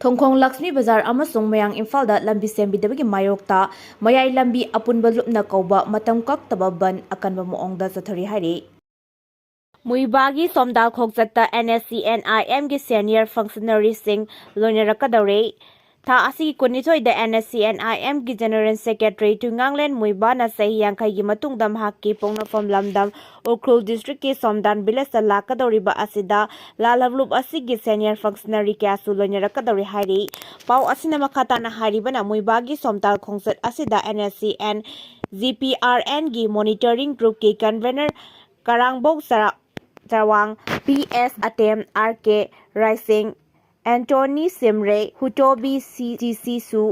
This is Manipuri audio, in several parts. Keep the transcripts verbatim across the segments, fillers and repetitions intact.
ꯊꯣꯡꯈꯣꯡ ꯂꯛꯁꯃꯤ ꯕꯖꯥꯔ ꯑꯃꯁꯨꯡ ꯃꯌꯥꯡ ꯏꯝꯐꯥꯜꯗ ꯂꯝꯕꯤ ꯁꯦꯝꯕꯤꯗꯕꯒꯤ ꯃꯥꯌꯣꯛꯇ ꯃꯌꯥꯏ ꯂꯝꯕꯤ ꯑꯄꯨꯟꯕ ꯂꯨꯞꯅ ꯀꯧꯕ ꯃꯇꯝ ꯀꯛꯇꯕ ꯕꯟ ꯑꯀꯟꯕ ꯃꯑꯣꯡꯗ ꯆꯠꯊꯔꯤ ꯍꯥꯏꯔꯤ꯫ ꯃꯨꯏꯕꯥꯒꯤ ꯁꯣꯝꯗꯥꯜ ꯈꯣꯡꯆꯠꯇ ꯑꯦꯟ ꯑꯦꯁ ꯁꯤ ꯑꯦꯟ ꯑꯥꯏ ꯑꯦꯝꯒꯤ senior functionaryꯁꯤꯡ ꯂꯣꯏꯅꯔꯛꯀꯗꯧꯔꯦ꯫ ꯊꯥ ꯑꯁꯤꯒꯤ ꯀꯨꯟꯅꯤꯊꯣꯏꯗ ꯑꯦꯟ ꯑꯦꯁ ꯁꯤ ꯑꯦꯟ ꯑꯥꯏ ꯑꯦꯝꯒꯤ general secretary ꯇꯨꯏꯉꯥꯡꯂꯦꯟ ꯃꯨꯏꯕꯥꯅ ꯆꯍꯤ ꯌꯥꯡꯈꯩꯒꯤ ꯃꯇꯨꯡꯗ ꯃꯍꯥꯛꯀꯤ ꯄꯣꯛꯅꯐꯝ ꯂꯝꯗꯝ ꯎꯈ꯭ꯔꯨꯜ districtꯀꯤ ꯁꯣꯝꯗꯥꯟ villageꯇ ꯂꯥꯛꯀꯗꯧꯔꯤꯕ ꯑꯁꯤꯗ ꯂꯥꯜ ꯍꯧꯂꯨꯞ ꯑꯁꯤꯒꯤ senior functionary ꯀꯌꯥꯁꯨ ꯂꯣꯏꯅꯔꯛꯀꯗꯧꯔꯤ ꯍꯥꯏꯔꯤ꯫ ꯄꯥꯎ ꯑꯁꯤꯅ ꯃꯈꯥ ꯇꯥꯅ ꯍꯥꯏꯔꯤꯕꯅ, ꯃꯨꯏꯕꯥꯒꯤ ꯁꯣꯝꯗꯥꯜ ꯈꯣꯡꯆꯠ ꯑꯁꯤꯗ N S C N G P R ꯑꯦꯟꯒꯤ monitoring groupꯀꯤ convener ꯀꯔꯥꯡꯕꯧ ꯆꯔꯥ-, Charwang, P S Atem, R K Raising, Anthony Shimray, Hutovi C G C ꯁꯨ,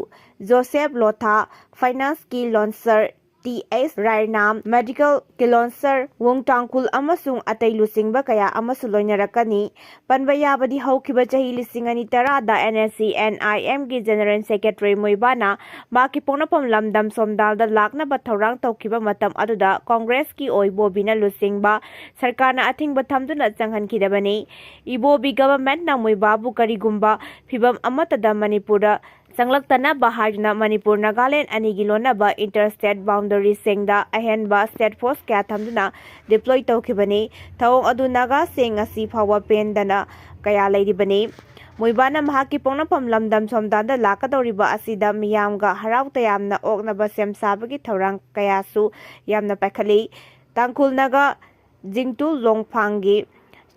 ꯖꯣꯁꯦꯐ ꯂꯣꯊꯥ, financeꯀꯤ Lonser T S Rainam, medical ꯀꯤ ꯂꯣꯟꯁꯔ ꯋꯨꯡ ꯇꯥꯡꯈꯨꯜ ꯑꯃꯁꯨꯡ ꯑꯇꯩ ꯂꯨꯆꯤꯡꯕ ꯀꯌꯥ ꯑꯃꯁꯨ ꯂꯣꯏꯅꯔꯛꯀꯅꯤ꯫ ꯄꯟꯕ ꯌꯥꯕꯗꯤ, ꯍꯧꯈꯤꯕ ꯆꯍꯤ ꯂꯤꯁꯤꯡ ꯑꯅꯤ ꯇꯔꯥꯗ ꯑꯦꯟ ꯑꯦꯁ ꯁꯤ ꯑꯦꯟ ꯑꯥꯏ ꯑꯦꯝꯒꯤ general secretary ꯃꯨꯏꯕꯥꯅ ꯃꯍꯥꯛꯀꯤ ꯄꯣꯛꯅꯐꯝ ꯂꯝꯗꯝ ꯁꯣꯝꯗꯥꯜꯗ ꯂꯥꯛꯅꯕ ꯊꯧꯔꯥꯡ ꯇꯧꯈꯤꯕ ꯃꯇꯝ ꯑꯗꯨꯗ ꯀꯣꯡꯒ꯭ꯔꯦꯁꯀꯤ ꯑꯣꯏꯕꯣꯕꯤꯅ ꯂꯨꯆꯤꯡꯕ ꯁꯔꯀꯥꯔꯅ ꯑꯊꯤꯡꯕ ꯊꯝꯗꯨꯅ ꯆꯪꯍꯟꯈꯤꯗꯕꯅꯤ꯫ ꯏꯕꯣꯕꯤ governmentꯅ ꯃꯨꯏꯕꯥꯕꯨ ꯀꯔꯤꯒꯨꯝꯕ ꯐꯤꯚꯝ ꯑꯃꯠꯇꯗ ꯃꯅꯤꯄꯨꯔꯗ ꯆꯪꯂꯛꯇꯅꯕ ꯍꯥꯏꯗꯨꯅ ꯃꯅꯤꯄꯨꯔ ꯅꯥꯒꯥꯂꯦꯟ ꯑꯅꯤꯒꯤ ꯂꯣꯟꯅꯕ inter state boundaryꯁꯤꯡꯗ ꯑꯍꯦꯟꯕ state force ꯀꯌꯥ ꯊꯝꯗꯨꯅ deploy ꯇꯧꯈꯤꯕꯅꯤ꯫ ꯊꯧꯑꯣꯡ ꯑꯗꯨ ꯅꯥꯒꯥꯁꯤꯡ ꯉꯁꯤ ꯐꯥꯎꯕ ꯄꯦꯟꯗꯅ ꯀꯌꯥ ꯂꯩꯔꯤꯕꯅꯤ꯫ ꯃꯨꯏꯕꯥꯅ ꯃꯍꯥꯛꯀꯤ ꯄꯣꯛꯅꯐꯝ ꯂꯝꯗꯝ ꯁꯣꯝꯗꯥꯟꯗ ꯂꯥꯛꯀꯗꯧꯔꯤꯕ ꯑꯁꯤꯗ ꯃꯤꯌꯥꯝꯒ ꯍꯔꯥꯎ ꯇꯌꯥꯝꯅ ꯑꯣꯛꯅꯕ ꯁꯦꯝ ꯁꯥꯕꯒꯤ ꯊꯧꯔꯥꯡ ꯀꯌꯥꯁꯨ ꯌꯥꯝꯅ ꯄꯥꯏꯈꯠꯂꯤ꯫ ꯇꯥꯡꯈꯨꯜ ꯅꯥꯒꯥ ꯖꯤꯡꯇꯨ ꯂꯣꯡꯐꯥꯡꯒꯤ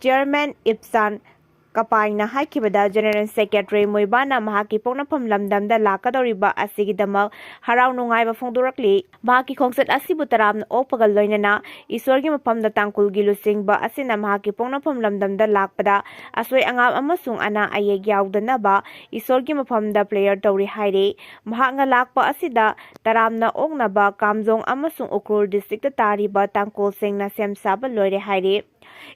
chairman ꯏꯞꯆꯥꯟ ꯀꯄꯥꯏꯅ ꯍꯥꯏꯈꯤꯕꯗ, general secretary ꯃꯨꯏꯕꯥꯅ ꯃꯍꯥꯛꯀꯤ ꯄꯣꯛꯅꯐꯝ ꯂꯝꯗꯝꯗ ꯂꯥꯛꯀꯗꯧꯔꯤꯕ ꯑꯁꯤꯒꯤꯗꯃꯛ ꯍꯔꯥꯎ ꯅꯨꯡꯉꯥꯏꯕ ꯐꯣꯡꯗꯣꯔꯛꯂꯤ꯫ ꯃꯍꯥꯛꯀꯤ ꯈꯣꯡꯆꯠ ꯑꯁꯤꯕꯨ ꯇꯔꯥꯝꯅ ꯑꯣꯛꯄꯒ ꯂꯣꯏꯅꯅ ꯏꯁꯣꯔꯒꯤ ꯃꯐꯝꯗ ꯇꯥꯡꯈꯨꯜꯒꯤ ꯂꯨꯆꯤꯡꯕ ꯑꯁꯤꯅ ꯃꯍꯥꯛꯀꯤ ꯄꯣꯛꯅꯐꯝ ꯂꯝꯗꯝꯗ ꯂꯥꯛꯄꯗ ꯑꯁꯣꯏ ꯑꯉꯥꯝ ꯑꯃꯁꯨꯡ ꯑꯅꯥ ꯑꯌꯦꯛ ꯌꯥꯎꯗꯅꯕ ꯏꯁꯣꯔꯒꯤ ꯃꯐꯝꯗ prayer ꯇꯧꯔꯤ ꯍꯥꯏꯔꯤ꯫ ꯃꯍꯥꯛꯅ ꯂꯥꯛꯄ ꯑꯁꯤꯗ ꯇꯔꯥꯝꯅ ꯑꯣꯛꯅꯕ ꯀꯥꯝꯖꯣꯡ ꯑꯃꯁꯨꯡ ꯎꯈ꯭ꯔꯨꯜ districtꯇ ꯇꯥꯔꯤꯕ ꯇꯥꯡꯈꯨꯜꯁꯤꯡꯅ ꯁꯦꯝ ꯁꯥꯕ ꯂꯣꯏꯔꯦ ꯍꯥꯏꯔꯤ꯫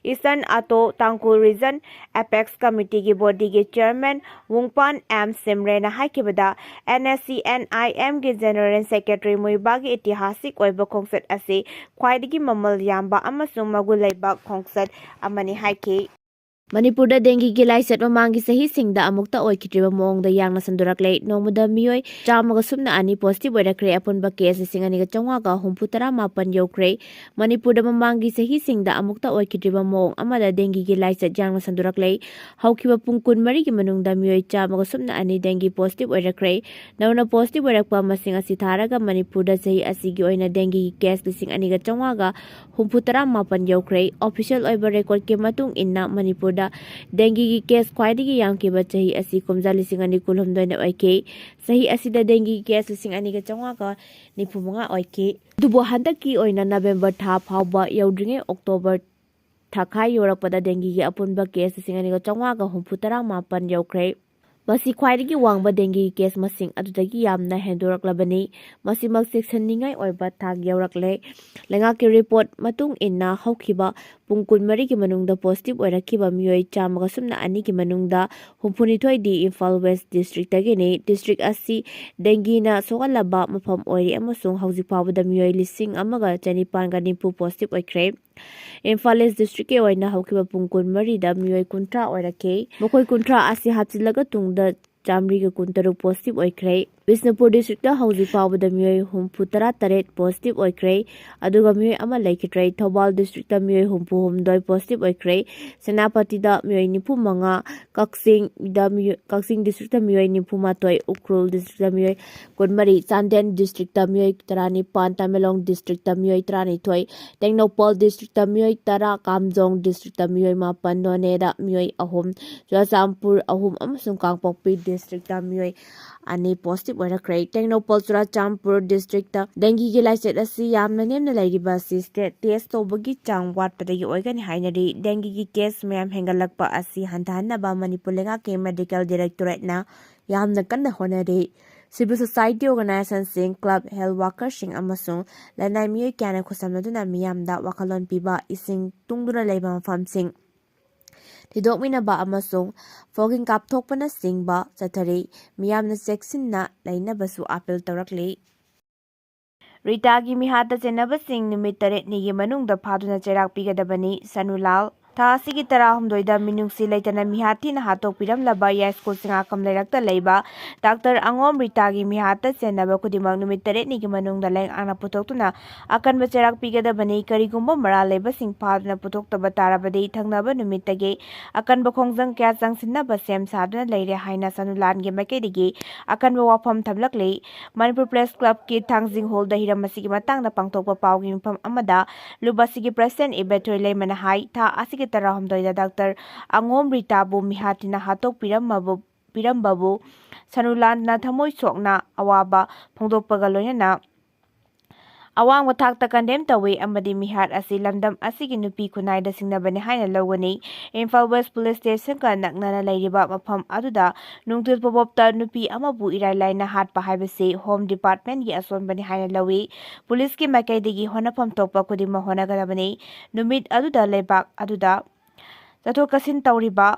Eastern Ato Tangkhul Region Apex Committeeꯒꯤ bodyꯒꯤ chairman ꯋꯨꯡꯄꯥꯟ ꯑꯦꯝ ꯁꯤꯝꯔꯦꯅ ꯍꯥꯏꯈꯤꯕꯗ, ꯑꯦꯟ ꯑꯦꯁ ꯁꯤ ꯑꯦꯟ ꯑꯥꯏ ꯑꯦꯝꯒꯤ general secretary ꯃꯨꯏꯕꯥꯒꯤ ꯏꯇꯤꯍꯥꯁꯤꯛ ꯑꯣꯏꯕ ꯈꯣꯡꯆꯠ ꯑꯁꯤ ꯈ꯭ꯋꯥꯏꯗꯒꯤ ꯃꯃꯜ ꯌꯥꯝꯕ ꯑꯃꯁꯨꯡ ꯃꯒꯨꯟ ꯂꯩꯕ ꯈꯣꯡꯆꯠ ꯑꯃꯅꯤ ꯍꯥꯏꯈꯤ꯫ ꯃꯅꯤꯄꯨꯔꯗ ꯗꯦꯡꯒꯤꯒꯤ ꯂꯥꯏꯆꯠ ꯃꯃꯥꯡꯒꯤ ꯆꯍꯤꯁꯤꯡꯗ ꯑꯃꯨꯛꯇ ꯑꯣꯏꯈꯤꯗ꯭ꯔꯤꯕ ꯃꯑꯣꯡꯗ ꯌꯥꯡꯅ ꯁꯟꯗꯣꯔꯛꯂꯦ꯫ ꯅꯣꯡꯃꯗ ꯃꯤꯑꯣꯏ ꯆꯥꯝꯃꯒ ꯁꯨꯞꯅ ꯑꯅꯤ positive ꯑꯣꯏꯔꯛꯈ꯭ꯔꯦ꯫ ꯑꯄꯨꯟꯕ case ꯂꯤꯁꯤꯡ ꯑꯅꯤꯒ ꯆꯥꯝꯃꯉꯥꯒ ꯍꯨꯝꯐꯨ ꯇꯔꯥ ꯃꯥꯄꯟ ꯌꯧꯈ꯭ꯔꯦ꯫ ꯃꯅꯤꯄꯨꯔꯗ ꯃꯃꯥꯡꯒꯤ ꯆꯍꯤꯁꯤꯡꯗ ꯑꯃꯨꯛꯇ ꯑꯣꯏꯈꯤꯗ꯭ꯔꯤꯕ ꯃꯑꯣꯡ ꯑꯃꯗ ꯗꯦꯡꯒꯤꯒꯤ ꯂꯥꯏꯆꯠ ꯌꯥꯡꯅ ꯁꯟꯗꯣꯔꯛꯂꯦ꯫ ꯍꯧꯈꯤꯕ ꯄꯨꯡ ꯀꯨꯟꯃꯔꯤꯒꯤ ꯃꯅꯨꯡꯗ ꯃꯤꯑꯣꯏ ꯆꯥꯝꯃꯒ ꯁꯨꯞꯅ ꯑꯅꯤ ꯗꯦꯡꯒꯤ positive ꯑꯣꯏꯔꯛꯈ꯭ꯔꯦ꯫ ꯅꯧꯅ positive ꯑꯣꯏꯔꯛꯄ ꯃꯁꯤꯡ ꯑꯁꯤ ꯊꯥꯔꯒ ꯃꯅꯤꯄꯨꯔꯗ ꯆꯍꯤ ꯑꯁꯤꯒꯤ ꯑꯣꯏꯅ ꯗꯦꯡꯒꯤꯒꯤ case ꯂꯤꯁꯤꯡ ꯑꯅꯤꯒ ꯆꯥꯝꯃꯉꯥꯒ ꯍꯨꯝꯐꯨ ꯇꯔꯥ ꯃꯥꯄꯟ ꯌꯧꯈ꯭ꯔꯦ꯫ Official ꯑꯣꯏꯕ recordꯀꯤ ꯃꯇꯨꯡ ꯏꯟꯅ ꯃꯅꯤꯄꯨꯔꯗ ꯗꯦꯡꯒꯤꯒꯤ case ꯈ꯭ꯋꯥꯏꯗꯒꯤ ꯌꯥꯝꯈꯤꯕ ꯆꯍꯤ ꯑꯁꯤ ꯀꯨꯝꯖꯥ ꯂꯤꯁꯤꯡ ꯑꯅꯤ ꯀꯨꯟꯍꯨꯝꯗꯣꯏꯅ ꯑꯣꯏꯈꯤ꯫ ꯆꯍꯤ ꯑꯁꯤꯗ ꯗꯦꯡꯒꯤꯒꯤ case ꯂꯤꯁꯤꯡ ꯑꯅꯤꯒ ꯆꯥꯝꯃꯉꯥꯒ ꯅꯤꯐꯨ ꯃꯉꯥ ꯑꯣꯏꯈꯤ꯫ ꯑꯗꯨꯕꯨ ꯍꯟꯗꯛꯀꯤ ꯑꯣꯏꯅ November ꯊꯥ ꯐꯥꯎꯕ ꯌꯧꯗ꯭ꯔꯤꯉꯩ October ꯊꯥꯈꯥꯏ ꯌꯧꯔꯛꯄꯗ ꯗꯦꯡꯒꯤꯒꯤ ꯑꯄꯨꯟꯕ case ꯂꯤꯁꯤꯡ ꯑꯅꯤꯒ ꯆꯥꯝꯃꯉꯥꯒ ꯍꯨꯝꯐꯨ ꯇꯔꯥ ꯃꯥꯄꯟ ꯌꯧꯈ꯭ꯔꯦ꯫ ꯃꯁꯤ ꯈ꯭ꯋꯥꯏꯗꯒꯤ ꯋꯥꯡꯕ ꯗꯦꯡꯒꯤꯒꯤ case ꯃꯁꯤꯡ ꯑꯗꯨꯗꯒꯤ ꯌꯥꯝꯅ ꯍꯦꯟꯗꯣꯔꯛꯂꯕꯅꯤ꯫ ꯃꯁꯤꯃꯛ ꯆꯦꯛꯁꯤꯟꯅꯤꯡꯉꯥꯏ ꯑꯣꯏꯕ ꯊꯥꯛ ꯌꯧꯔꯛꯂꯦ꯫ ꯂꯩꯉꯥꯛꯀꯤ report ꯃꯇꯨꯡ ꯏꯟꯅ ꯍꯧꯈꯤꯕ ꯄꯨꯡ ꯀꯨꯟꯃꯔꯤꯒꯤ ꯃꯅꯨꯡꯗ positive ꯑꯣꯏꯔꯛꯈꯤꯕ ꯃꯤꯑꯣꯏ ꯆꯥꯝꯃꯒ ꯁꯨꯞꯅ ꯑꯅꯤꯒꯤ ꯃꯅꯨꯡꯗ ꯍꯨꯝꯐꯨꯅꯤꯊꯣꯏꯗꯤ ꯏꯝꯐꯥꯜ West districtꯇꯒꯤꯅꯤ꯫ District ꯑꯁꯤ ꯗꯦꯡꯒꯤꯅ ꯁꯣꯛꯍꯜꯂꯕ ꯃꯐꯝ ꯑꯣꯏꯔꯤ ꯑꯃꯁꯨꯡ ꯍꯧꯖꯤꯛ ꯐꯥꯎꯕꯗ ꯃꯤꯑꯣꯏ ꯂꯤꯁꯤꯡ ꯑꯃꯒ ꯆꯅꯤꯄꯥꯟꯒ ꯅꯤꯐꯨ positive ꯑꯣꯏꯈ꯭ꯔꯦ꯫ ꯏꯝꯐꯥꯜ East districtꯀꯤ ꯑꯣꯏꯅ ꯍꯧꯈꯤꯕ ꯄꯨꯡ ꯀꯨꯟꯃꯔꯤꯗ ꯃꯤꯑꯣꯏ ꯀꯨꯟꯊ꯭ꯔꯥ ꯑꯣꯏꯔꯛꯈꯤ꯫ ꯃꯈꯣꯏ ꯀꯨꯟꯊ꯭ꯔꯥ ꯑꯁꯤ ꯍꯥꯞꯆꯤꯜꯂꯒ ꯇꯨꯡꯗ ꯆꯥꯃꯔꯤꯒ ꯀꯨꯟꯇꯔꯨꯛ positive ꯑꯣꯏꯈ꯭ꯔꯦ꯫ ꯕꯤꯁꯅꯨꯄꯨꯔ districtꯇ ꯍꯧꯖꯤꯛ ꯐꯥꯎꯕꯗ ꯃꯤꯑꯣꯏ ꯍꯨꯝꯐꯨ ꯇꯔꯥ ꯇꯔꯦꯠ positive ꯑꯣꯏꯈ꯭ꯔꯦ, ꯑꯗꯨꯒ ꯃꯤꯑꯣꯏ ꯑꯃ ꯂꯩꯈꯤꯗ꯭ꯔꯦ꯫ ꯊꯧꯕꯥꯜ districtꯇ ꯃꯤꯑꯣꯏ ꯍꯨꯝꯐꯨ ꯍꯨꯝꯗꯣꯏ positive ꯑꯣꯏꯈ꯭ꯔꯦ꯫ ꯁꯦꯅꯥꯄꯇꯤꯗ ꯃꯤꯑꯣꯏ ꯅꯤꯐꯨ ꯃꯉꯥ, ꯀꯛꯆꯤꯡꯗ ꯃꯤꯑꯣꯏ, ꯀꯛꯆꯤꯡ districtꯇ ꯃꯤꯑꯣꯏ ꯅꯤꯐꯨ ꯃꯥꯊꯣꯏ, ꯎꯈ꯭ꯔꯨꯜ districtꯇ ꯃꯤꯑꯣꯏ ꯀꯨꯟꯃꯔꯤ, ꯆꯥꯟꯗꯦꯜ districtꯇ ꯃꯤꯑꯣꯏ ꯇꯔꯥꯅꯤꯄꯥꯟ, ꯇꯃꯦꯡꯂꯣꯡ districtꯇ ꯃꯤꯑꯣꯏ ꯇꯔꯥꯅꯤꯊꯣꯏ, ꯇꯦꯡꯅꯧꯄꯜ districtꯇ ꯃꯤꯑꯣꯏ ꯇꯔꯥ, ꯀꯥꯝꯖꯣꯡ districtꯇ ꯃꯤꯑꯣꯏ ꯃꯥꯄꯟ, ꯅꯣꯅꯦꯗ ꯃꯤꯑꯣꯏ ꯑꯍꯨꯝ, ꯆꯨꯔꯆꯥꯟꯄꯨꯔ ꯑꯍꯨꯝ ꯑꯃꯁꯨꯡ ꯀꯥꯡꯄꯣꯛꯄꯤ districtꯇ ꯃꯤꯑꯣꯏ ꯑꯅꯤ positive ꯑꯣꯏꯔꯛꯈ꯭ꯔꯦ꯫ ꯇꯦꯡꯅꯧꯄꯜ ꯆꯨꯔꯆꯥꯟꯄꯨꯔ districtꯇ ꯗꯦꯡꯒꯤꯒꯤ ꯂꯥꯏꯆꯠ ꯑꯁꯤ ꯌꯥꯝꯅ ꯅꯦꯝꯅ ꯂꯩꯔꯤꯕ ꯑꯁꯤ state test ꯇꯧꯕꯒꯤ ꯆꯥꯡ ꯋꯥꯠꯄꯗꯒꯤ ꯑꯣꯏꯒꯅꯤ ꯍꯥꯏꯅꯔꯤ꯫ ꯗꯦꯡꯒꯤꯒꯤ case ꯃꯌꯥꯝ ꯍꯦꯟꯒꯠꯂꯛꯄ ꯑꯁꯤ ꯍꯟꯊꯍꯟꯅꯕ ꯃꯅꯤꯄꯨꯔ ꯂꯩꯉꯥꯛꯀꯤ medical directorateꯅ ꯌꯥꯝꯅ ꯀꯟꯅ ꯍꯣꯠꯅꯔꯤ꯫ Civil society organizationꯁꯤꯡ, club, health workerꯁꯤꯡ ꯑꯃꯁꯨꯡ ꯂꯅꯥꯏ ꯃꯤꯑꯣꯏ ꯀꯌꯥꯅ ꯈꯨꯠꯁꯝꯅꯗꯨꯅ ꯃꯤꯌꯥꯝꯗ ꯋꯥꯈꯜꯂꯣꯟ ꯄꯤꯕ, ꯏꯁꯤꯡ ꯇꯨꯡꯗꯨꯅ ꯂꯩꯕ ꯃꯐꯝꯁꯤꯡ ꯊꯤꯗꯣꯛꯃꯤꯟꯅꯕ ꯑꯃꯁꯨꯡ fogging ꯀꯥꯞꯊꯣꯛꯄꯅꯆꯤꯡꯕ ꯆꯠꯊꯔꯤ꯫ ꯃꯤꯌꯥꯝꯅ ꯆꯦꯛꯁꯤꯟꯅ ꯂꯩꯅꯕꯁꯨ appeal ꯇꯧꯔꯛꯂꯤ꯫ ꯔꯤꯇꯥꯒꯤ ꯃꯤꯍꯥꯠꯇ ꯆꯦꯟꯅꯕꯁꯤꯡ ꯅꯨꯃꯤꯠ ꯇꯔꯦꯠꯅꯤꯒꯤ ꯃꯅꯨꯡꯗ ꯐꯥꯗꯨꯅ ꯆꯩꯔꯥꯛ ꯄꯤꯒꯗꯕꯅꯤ, ꯁꯅꯨꯂꯥꯜ꯫ ꯊꯥ ꯑꯁꯤꯒꯤ ꯇꯔꯥꯍꯨꯝꯗꯣꯏꯗ ꯃꯤꯅꯨꯡꯁꯤ ꯂꯩꯇꯅ ꯃꯤꯍꯥꯠ ꯊꯤꯅ ꯍꯥꯠꯇꯣꯛꯄꯤꯔꯝꯂꯕ ꯌꯥꯏꯁ꯭ꯀꯨꯜ ꯁꯤꯡꯉꯥꯛꯀꯝ ꯂꯩꯔꯛꯇ ꯂꯩꯕ ꯗꯥꯛꯇꯔ ꯑꯉꯣꯝ ꯔꯤꯇꯥꯒꯤ ꯃꯤꯍꯥꯠꯇ ꯆꯦꯟꯅꯕ ꯈꯨꯗꯤꯡꯃꯛ ꯅꯨꯃꯤꯠ ꯇꯔꯦꯠꯅꯤꯒꯤ ꯃꯅꯨꯡꯗ ꯂꯩꯉꯥꯛꯅ ꯄꯨꯊꯣꯛꯇꯨꯅ ꯑꯀꯟꯕ ꯆꯩꯔꯥꯛ ꯄꯤꯒꯗꯕꯅꯤ꯫ ꯀꯔꯤꯒꯨꯝꯕ ꯃꯔꯥꯜ ꯂꯩꯕꯁꯤꯡ ꯐꯥꯗꯨꯅ ꯄꯨꯊꯣꯛꯇꯕ ꯇꯥꯔꯕꯗꯤ ꯊꯪꯅꯕ ꯅꯨꯃꯤꯠꯇꯒꯤ ꯑꯀꯟꯕ ꯈꯣꯡꯖꯪ ꯀꯌꯥ ꯆꯪꯁꯤꯟꯅꯕ ꯁꯦꯝ ꯁꯥꯗꯨꯅ ꯂꯩꯔꯦ ꯍꯥꯏꯅ ꯁꯅꯨꯂꯥꯟꯒꯤ ꯃꯥꯏꯀꯩꯗꯒꯤ ꯑꯀꯟꯕ ꯋꯥꯐꯝ ꯊꯝꯂꯛꯂꯤ꯫ ꯃꯅꯤꯄꯨꯔ ꯄ꯭ꯔꯦꯁ ꯀ꯭ꯂꯕꯀꯤ ꯊꯥꯡꯖꯤꯡ ꯍꯣꯜꯗ ꯍꯤꯔꯝ ꯑꯁꯤꯒꯤ ꯃꯇꯥꯡꯗ ꯄꯥꯡꯊꯣꯛꯄ ꯄꯥꯎꯒꯤ ꯃꯤꯐꯝ ꯑꯃꯗ ꯂꯨꯞ ꯑꯁꯤꯒꯤ ꯄ꯭ꯔꯁꯤꯗꯦꯟ ꯏꯕꯦꯊꯣꯏ ꯂꯩꯃꯅ ꯍꯥꯏ, ꯊꯥ ꯑꯁꯤꯒꯤ ꯇꯔꯥꯍꯨꯝꯗꯣꯏꯗ ꯗꯥꯛꯇꯔ ꯑꯉꯣꯝ ꯔꯤꯇꯥꯕꯨ ꯃꯤꯍꯥꯠ ꯊꯤꯅ ꯍꯥꯠꯇꯣꯛꯄꯤꯔꯝꯃꯕ ꯄꯤꯔꯝꯕꯕꯨ ꯁꯅꯨꯂꯥꯟꯅ ꯊꯃꯣꯏ ꯁꯣꯛꯅ ꯑꯋꯥꯕ ꯐꯣꯡꯗꯣꯛꯄꯒ ꯂꯣꯏꯅꯅ ꯑꯋꯥꯡꯕ ꯊꯥꯛꯇ ꯀꯟꯗꯦꯝ ꯇꯧꯏ ꯑꯃꯗꯤ ꯃꯤꯍꯥꯠ ꯑꯁꯤ ꯂꯝꯗꯝ ꯑꯁꯤꯒꯤ ꯅꯨꯄꯤ ꯈꯨꯟꯅꯥꯏꯗ ꯁꯤꯡꯅꯕꯅꯤ ꯍꯥꯏꯅ ꯂꯧꯒꯅꯤ꯫ ꯏꯝꯐꯥꯜ ꯋꯦꯁ ꯄꯨꯂꯤꯁ ꯁ꯭ꯇꯦꯁꯟꯒ ꯅꯛꯅꯅ ꯂꯩꯔꯤꯕ ꯃꯐꯝ ꯑꯗꯨꯗ ꯅꯨꯡꯊꯤꯜ ꯄꯣꯕꯣꯞꯇ ꯅꯨꯄꯤ ꯑꯃꯕꯨ ꯏꯔꯥꯏ ꯂꯥꯏꯅ ꯍꯥꯠꯄ ꯍꯥꯏꯕꯁꯤ ꯍꯣꯝ ꯗꯤꯄꯥꯔꯠꯃꯦꯟꯒꯤ ꯑꯁꯣꯟꯕꯅꯤ ꯍꯥꯏꯅ ꯂꯧꯏ꯫ ꯄꯨꯂꯤꯁꯀꯤ ꯃꯥꯏꯀꯩꯗꯒꯤ ꯍꯣꯠꯅꯐꯝ ꯊꯣꯛꯄ ꯈꯨꯗꯤꯡꯃꯛ ꯍꯣꯠꯅꯒꯗꯕꯅꯤ꯫ ꯅꯨꯃꯤꯠ ꯑꯗꯨꯗ ꯂꯩꯕꯥꯛ ꯑꯗꯨꯗ ꯆꯠꯊꯣꯛ ꯆꯠꯁꯤꯟ ꯇꯧꯔꯤꯕ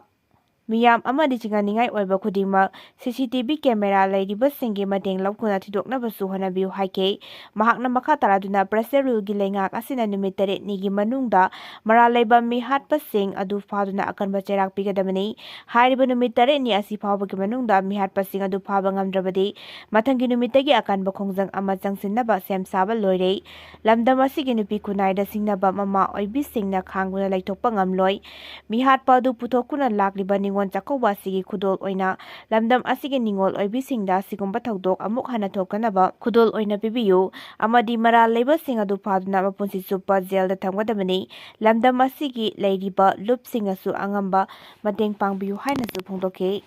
ꯃꯤꯌꯥꯝ ꯑꯃꯗꯤ ꯆꯤꯡꯅꯅꯤꯡꯉꯥꯏ ꯑꯣꯏꯕ ꯈꯨꯗꯤꯡꯃꯛ ꯁꯤ ꯁꯤ ꯇꯤ ꯚꯤ ꯀꯦꯃꯦꯔꯥ ꯂꯩꯔꯤꯕꯁꯤꯡꯒꯤ ꯃꯇꯦꯡ ꯂꯧꯗꯨꯅ ꯊꯤꯗꯣꯛꯅꯕꯁꯨ ꯍꯣꯠꯅꯕꯤꯌꯨ ꯍꯥꯏꯈꯤ꯫ ꯃꯍꯥꯛꯅ ꯃꯈꯥ ꯇꯥꯔꯗꯨꯅ ꯄ꯭ꯔꯦꯁ ꯔꯨꯜꯒꯤ ꯂꯩꯉꯥꯛ ꯑꯁꯤꯅ ꯅꯨꯃꯤꯠ ꯇꯔꯦꯠꯅꯤꯒꯤ ꯃꯅꯨꯡꯗ ꯃꯔꯥꯜ ꯂꯩꯕ ꯃꯤꯍꯥꯠꯄꯁꯤꯡ ꯑꯗꯨ ꯐꯥꯗꯨꯅ ꯑꯀꯟꯕ ꯆꯩꯔꯥꯛ ꯄꯤꯒꯗꯕꯅꯤ꯫ ꯍꯥꯏꯔꯤꯕ ꯅꯨꯃꯤꯠ ꯇꯔꯦꯠꯅꯤ ꯑꯁꯤ ꯐꯥꯎꯕꯒꯤ ꯃꯅꯨꯡꯗ ꯃꯤꯍꯥꯠꯄꯁꯤꯡ ꯑꯗꯨ ꯐꯥꯕ ꯉꯝꯗ꯭ꯔꯕꯗꯤ ꯃꯊꯪꯒꯤ ꯅꯨꯃꯤꯠꯇꯒꯤ ꯑꯀꯟꯕ ꯈꯣꯡꯖꯪ ꯑꯃ ꯆꯪꯁꯤꯟꯅꯕ ꯁꯦꯝ ꯁꯥꯕ ꯂꯣꯏꯔꯦ꯫ ꯂꯝꯗꯝ ꯑꯁꯤꯒꯤ ꯅꯨꯄꯤ ꯈꯨꯟꯅꯥꯏꯗ ꯁꯤꯡꯅꯕ ꯃꯃꯥ ꯑꯣꯏꯕꯤꯁꯤꯡꯅ ꯈꯥꯡꯗꯨꯅ ꯂꯩꯊꯣꯛꯄ ꯉꯝꯂꯣꯏ꯫ ꯃꯤꯍꯥꯠꯄ ꯑꯗꯨ ꯄꯨꯊꯣꯛꯇꯨꯅ ꯂꯥꯛꯂꯤꯕ ꯅꯤꯉꯣꯜ ꯆꯥꯛꯀꯧꯕ ꯑꯁꯤꯒꯤ ꯈꯨꯗꯣꯜ ꯑꯣꯏꯅ ꯂꯝꯗꯝ ꯑꯁꯤꯒꯤ ꯅꯤꯉꯣꯜ ꯑꯣꯏꯕꯤꯁꯤꯡꯗ ꯑꯁꯤꯒꯨꯝꯕ ꯊꯧꯗꯣꯛ ꯑꯃꯨꯛ ꯍꯟꯅ ꯊꯣꯛꯇꯅꯕ ꯈꯨꯗꯣꯜ ꯑꯣꯏꯅ ꯄꯤꯕꯤꯌꯨ ꯑꯃꯗꯤ ꯃꯔꯥꯜ ꯂꯩꯕꯁꯤꯡ ꯑꯗꯨ ꯐꯥꯗꯨꯅ ꯃꯄꯨꯟꯁꯤ ꯆꯨꯞꯄ ꯖꯦꯜꯗ ꯊꯝꯒꯗꯕꯅꯤ꯫ ꯂꯝꯗꯝ ꯑꯁꯤꯒꯤ ꯂꯩꯔꯤꯕ ꯂꯨꯞꯁꯤꯡꯅꯁꯨ ꯑꯉꯝꯕ ꯃꯇꯦꯡ ꯄꯥꯡꯕꯤꯌꯨ ꯍꯥꯏꯅꯁꯨ ꯐꯣꯡꯗꯣꯛꯈꯤ꯫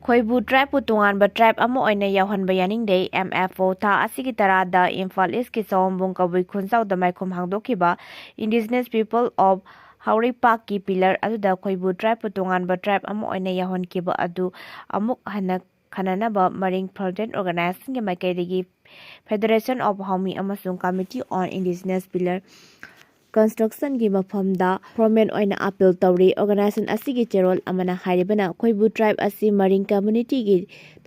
ꯈꯣꯏꯕꯨ ꯇ꯭ꯔꯥꯏꯕꯄꯨ ꯇꯣꯉꯥꯟꯕ ꯇ꯭ꯔꯥꯏꯕ ꯑꯃ ꯑꯣꯏꯅ ꯌꯥꯎꯍꯟꯕ ꯌꯥꯅꯤꯡꯗꯦ꯫ ꯑꯦꯝ ꯑꯦꯐ ꯑꯣ ꯊꯥ ꯑꯁꯤꯒꯤ ꯇꯔꯥꯗ ꯏꯝꯐꯥꯜ ꯏꯁꯀꯤ ꯆꯥꯎꯝꯕꯨꯡ ꯀꯕꯨꯏ ꯈꯨꯟꯖꯥꯎꯗ ꯃꯥꯏꯈꯨꯝ ꯍꯥꯡꯗꯣꯛꯈꯤꯕ Indigenous People of ꯍꯥꯎꯔꯩꯄꯥꯛꯀꯤ ꯄꯤꯂꯔ ꯑꯗꯨꯗ ꯈꯣꯏꯕꯨ ꯇ꯭ꯔꯥꯏꯕꯄꯨ ꯇꯣꯉꯥꯟꯕ ꯇ꯭ꯔꯥꯏꯕ ꯑꯃ ꯑꯣꯏꯅ ꯌꯥꯎꯍꯟꯈꯤꯕ ꯑꯗꯨ ꯑꯃꯨꯛ ꯍꯟꯅ ꯈꯟꯅꯅꯕ ꯃꯔꯤꯡ ꯐ꯭ꯔꯟꯇꯦꯟ ꯑꯣꯔꯒꯅꯥꯏꯖꯦꯁꯟꯒꯤ ꯃꯥꯏꯀꯩꯗꯒꯤ Federation of Haomi ꯑꯃꯁꯨꯡ Committee on Indigenous Pillar Constructionꯒꯤ ꯃꯐꯝꯗ ꯐꯣꯔꯃꯦꯜ ꯑꯣꯏꯅ ꯑꯥꯄꯤꯜ ꯇꯧꯔꯤ꯫ ꯑꯣꯔꯒꯅꯥꯏꯖꯦꯁꯟ ꯑꯁꯤꯒꯤ ꯆꯦꯔꯣꯜ ꯑꯃꯅ ꯍꯥꯏꯔꯤꯕꯅ ꯈꯣꯏꯕꯨ ꯇ꯭ꯔꯥꯏꯕ ꯑꯁꯤ ꯃꯔꯤꯡ ꯀꯝꯃ꯭ꯌꯨꯅꯤꯇꯤꯒꯤ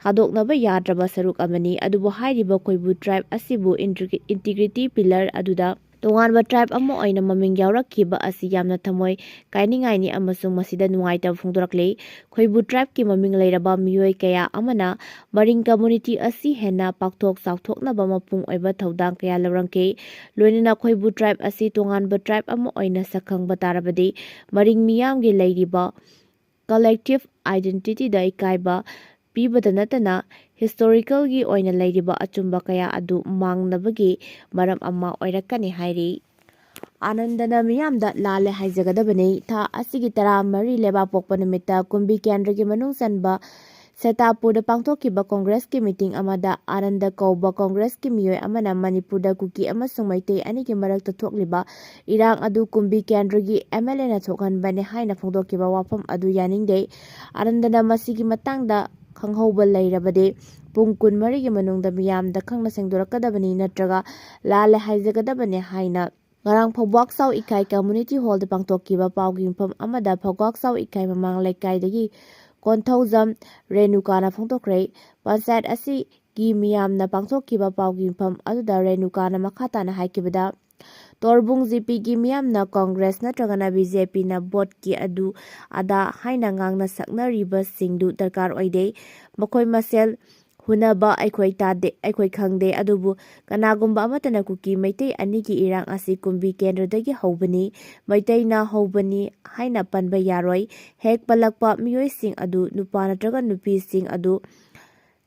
ꯊꯥꯗꯣꯛꯅꯕ ꯌꯥꯗ꯭ꯔꯕ ꯁꯔꯨꯛ ꯑꯃꯅꯤ, ꯑꯗꯨꯕꯨ ꯍꯥꯏꯔꯤꯕ ꯈꯣꯏꯕꯨ ꯇ꯭ꯔꯥꯏꯕ ꯑꯁꯤꯕꯨ ꯏꯟꯇꯤꯒ꯭ꯔꯤ-, ꯏꯟꯇꯤꯒ꯭ꯔꯤꯇꯤ ꯄꯤꯂꯔ ꯑꯗꯨꯗ ꯇꯣꯉꯥꯟꯕ tribe ꯑꯃ ꯑꯣꯏꯅ ꯃꯃꯤꯡ ꯌꯥꯎꯔꯛꯈꯤꯕ ꯑꯁꯤ ꯌꯥꯝꯅ ꯊꯃꯣꯏ ꯀꯥꯏꯅꯤꯡꯉꯥꯏꯅꯤ ꯑꯃꯁꯨꯡ ꯃꯁꯤꯗ ꯅꯨꯡꯉꯥꯏꯇꯕ ꯐꯣꯡꯗꯣꯔꯛꯂꯤ꯫ ꯈꯣꯏꯕꯨ tribeꯀꯤ ꯃꯃꯤꯡ ꯂꯩꯔꯕ ꯃꯤꯑꯣꯏ ꯀꯌꯥ ꯑꯃꯅ ꯃꯔꯤꯡ community ꯑꯁꯤ ꯍꯦꯟꯅ ꯄꯥꯛꯊꯣꯛ ꯆꯥꯎꯊꯣꯛꯅꯕ ꯃꯄꯨꯡ ꯑꯣꯏꯕ ꯊꯧꯗꯥꯡ ꯀꯌꯥ ꯂꯧꯔꯝꯈꯤ꯫ ꯂꯣꯏꯅꯅ ꯈꯣꯏꯕꯨ tribe ꯑꯁꯤ ꯇꯣꯉꯥꯟꯕ tribe ꯑꯃ ꯑꯣꯏꯅ ꯁꯛꯈꯪꯕ ꯇꯥꯔꯕꯗꯤ ꯃꯔꯤꯡ ꯃꯤꯌꯥꯝꯒꯤ ꯂꯩꯔꯤꯕ collective identityꯗ ꯏꯀꯥꯏꯕ ꯄꯤꯕꯗ ꯅꯠꯇꯅ historicalꯒꯤ ꯑꯣꯏꯅ ꯂꯩꯔꯤꯕ ꯑꯆꯨꯝꯕ ꯀꯌꯥ ꯑꯗꯨ ꯃꯥꯡꯅꯕꯒꯤ ꯃꯔꯝ ꯑꯃ ꯑꯣꯏꯔꯛꯀꯅꯤ ꯍꯥꯏꯔꯤ꯫ ꯑꯥꯅꯟꯗꯅ ꯃꯤꯌꯥꯝꯗ ꯂꯥꯜꯂꯦ ꯍꯥꯏꯖꯒꯗꯕꯅꯤ꯫ ꯊꯥ ꯑꯁꯤꯒꯤ ꯇꯔꯥꯃꯔꯤ ꯂꯩꯕꯥꯛꯄꯣꯛꯄ ꯅꯨꯃꯤꯠꯇ ꯀꯨꯝꯕꯤ ꯀꯦꯟꯗ꯭ꯔꯒꯤ ꯃꯅꯨꯡ ꯆꯟꯕ ꯁꯦꯇꯥꯄꯨꯔꯗ ꯄꯥꯡꯊꯣꯛꯈꯤꯕ ꯀꯣꯡꯒ꯭ꯔꯦꯁꯀꯤ meeting ꯑꯃꯗ ꯑꯥꯅꯟꯗ ꯀꯧꯕ ꯀꯣꯡꯒ꯭ꯔꯦꯁꯀꯤ ꯃꯤꯑꯣꯏ ꯑꯃꯅ ꯃꯅꯤꯄꯨꯔꯗ ꯀꯨꯀꯤ ꯑꯃꯁꯨꯡ ꯃꯩꯇꯩ ꯑꯅꯤꯒꯤ ꯃꯔꯛꯇ ꯊꯣꯛꯂꯤꯕ ꯏꯔꯥꯡ ꯑꯗꯨ ꯀꯨꯝꯕꯤ ꯀꯦꯟꯗ꯭ꯔꯒꯤ MLAꯅ ꯊꯣꯛꯍꯟꯕꯅꯤ ꯍꯥꯏꯅ ꯐꯣꯡꯗꯣꯛꯈꯤꯕ ꯋꯥꯐꯝ ꯑꯗꯨ ꯌꯥꯅꯤꯡꯗꯦ꯫ ꯑꯥꯅꯟꯗꯅ ꯃꯁꯤꯒꯤ ꯃꯇꯥꯡꯗ ꯈꯪꯍꯧꯕ ꯂꯩꯔꯕꯗꯤ ꯄꯨꯡ ꯀꯨꯟꯃꯔꯤꯒꯤ ꯃꯅꯨꯡꯗ ꯃꯤꯌꯥꯝꯗ ꯈꯪꯅ ꯁꯦꯡꯗꯣꯔꯛꯀꯗꯕꯅꯤ ꯅꯠꯇ꯭ꯔꯒ ꯂꯥꯜꯂꯦ ꯍꯥꯏꯖꯒꯗꯕꯅꯤ ꯍꯥꯏꯅ ꯉꯔꯥꯡ ꯐꯧꯕꯥꯛ ꯆꯥꯎ ꯏꯀꯥꯏ community hallꯗ ꯄꯥꯡꯊꯣꯛꯈꯤꯕ ꯄꯥꯎꯒꯤ ꯃꯤꯐꯝ ꯑꯃꯗ ꯐꯧꯕꯥꯛ ꯆꯥꯎ ꯏꯀꯥꯏ ꯃꯃꯥꯡ ꯂꯩꯀꯥꯏꯗꯒꯤ ꯀꯣꯟꯊꯧꯖꯝ ꯔꯦꯅꯨꯀꯥꯅ ꯐꯣꯡꯗꯣꯛꯈ꯭ꯔꯦ꯫ ꯄꯟꯆꯥꯌꯠ ꯑꯁꯤꯒꯤ ꯃꯤꯌꯥꯝꯅ ꯄꯥꯡꯊꯣꯛꯈꯤꯕ ꯄꯥꯎꯒꯤ ꯃꯤꯐꯝ ꯑꯗꯨꯗ ꯔꯦꯅꯨꯀꯥꯅ ꯃꯈꯥ ꯇꯥꯅ ꯍꯥꯏꯈꯤꯕꯗ, ꯇꯣꯔꯕꯨꯡ GPꯒꯤ ꯃꯤꯌꯥꯝꯅ ꯀꯣꯡꯒ꯭ꯔꯦꯁ ꯅꯠꯇ꯭ꯔꯒꯅ BJPꯅ voteꯀꯤ ꯑꯗꯨ ꯑꯗꯥ ꯍꯥꯏꯅ ꯉꯥꯡꯅ ꯁꯛꯅꯔꯤꯕꯁꯤꯡꯗꯨ ꯗꯔꯀꯥꯔ ꯑꯣꯏꯗꯦ꯫ ꯃꯈꯣꯏ ꯃꯁꯦꯜ ꯍꯨꯟꯅꯕ ꯑꯩꯈꯣꯏ ꯇꯥꯗꯦ, ꯑꯩꯈꯣꯏ ꯈꯪꯗꯦ꯫ ꯑꯗꯨꯕꯨ ꯀꯅꯥꯒꯨꯝꯕ ꯑꯃꯠꯇꯅ ꯀꯨꯀꯤ ꯃꯩꯇꯩ ꯑꯅꯤꯒꯤ ꯏꯔꯥꯡ ꯑꯁꯤ ꯀꯨꯝꯕꯤ ꯀꯦꯟꯗ꯭ꯔꯗꯒꯤ ꯍꯧꯕꯅꯤ, ꯃꯩꯇꯩꯅ ꯍꯧꯕꯅꯤ ꯍꯥꯏꯅ ꯄꯟꯕ ꯌꯥꯔꯣꯏ꯫ ꯍꯦꯛ ꯄꯜꯂꯛꯄ ꯃꯤꯑꯣꯏꯁꯤꯡ ꯑꯗꯨ, ꯅꯨꯄꯥ ꯅꯠꯇ꯭ꯔꯒ ꯅꯨꯄꯤꯁꯤꯡ ꯑꯗꯨ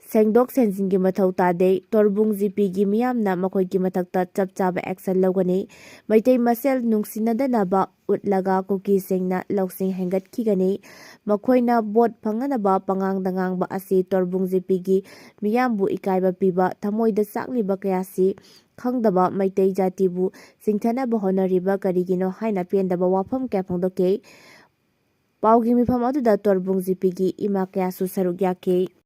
ꯁꯦꯡꯗꯣꯛ ꯁꯦꯡꯖꯤꯟꯒꯤ ꯃꯊꯧ ꯇꯥꯗꯦ꯫ ꯇꯣꯔꯕꯨꯡ GPꯒꯤ ꯃꯤꯌꯥꯝꯅ ꯃꯈꯣꯏꯒꯤ ꯃꯊꯛꯇ ꯆꯞ ꯆꯥꯕ action ꯂꯧꯒꯅꯤ꯫ ꯃꯩꯇꯩ ꯃꯁꯦꯜ ꯅꯨꯡꯁꯤꯅꯗꯅꯕ ꯎꯠꯂꯒ ꯀꯨꯀꯤꯁꯤꯡꯅ ꯂꯧꯁꯤꯡ ꯍꯦꯟꯒꯠꯈꯤꯒꯅꯤ꯫ ꯃꯈꯣꯏꯅ vote ꯐꯪꯅꯅꯕ ꯄꯉꯥꯡꯗ ꯉꯥꯡꯕ ꯑꯁꯤ ꯇꯣꯔꯕꯨꯡ GPꯒꯤ ꯃꯤꯌꯥꯝꯕꯨ ꯏꯀꯥꯏꯕ ꯄꯤꯕ, ꯊꯃꯣꯏꯗ ꯆꯥꯛꯂꯤꯕ ꯀꯌꯥꯁꯤ ꯈꯪꯗꯕ ꯃꯩꯇꯩ ꯖꯥꯇꯤꯕꯨ ꯆꯤꯡꯊꯅꯕ ꯍꯣꯠꯅꯔꯤꯕ ꯀꯔꯤꯒꯤꯅꯣ ꯍꯥꯏꯅ ꯄꯦꯟꯗꯕ ꯋꯥꯐꯝ ꯀꯌꯥ ꯐꯣꯡꯗꯣꯛꯈꯤ꯫ ꯄꯥꯎꯒꯤ ꯃꯤꯐꯝ ꯑꯗꯨꯗ ꯇꯣꯔꯕꯨꯡ GPꯒꯤ ꯏꯃꯥ ꯀꯌꯥꯁꯨ ꯁꯔꯨꯛ ꯌꯥꯈꯤ꯫